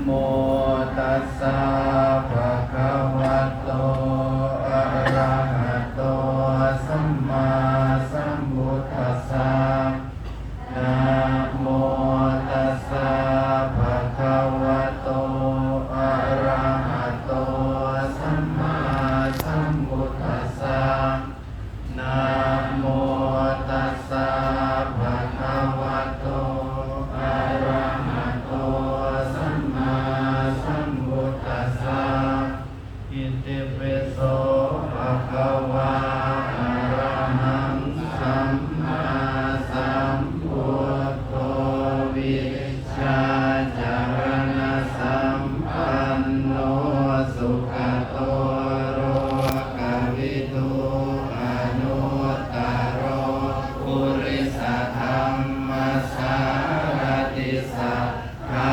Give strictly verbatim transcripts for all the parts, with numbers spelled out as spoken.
Namo tassa bhagavato arahato sammāsambuddhassa. Namo tassa bhagavato arahato sammāsambuddhassa. Namo tassa bhagavato arahato sammāsambuddhassa. Itipi so bhagavā arahaṃ sammāsambuddho vijjācaraṇasampanno sugato lokavidū anuttaro purisadammasārathi satthā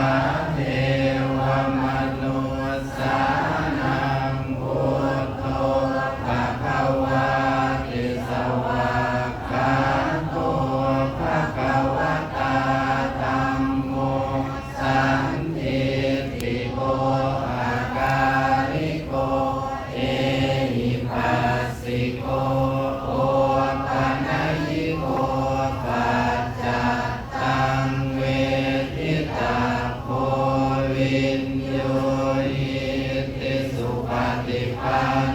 devamanussānaṃ buddho bhagavāti. Svākkhāto bhagavatā dhammo sandiṭṭhiko akāliko ehipassiko opanayiko paccattaṃ veditabbo viññūhīti. Supaṭipan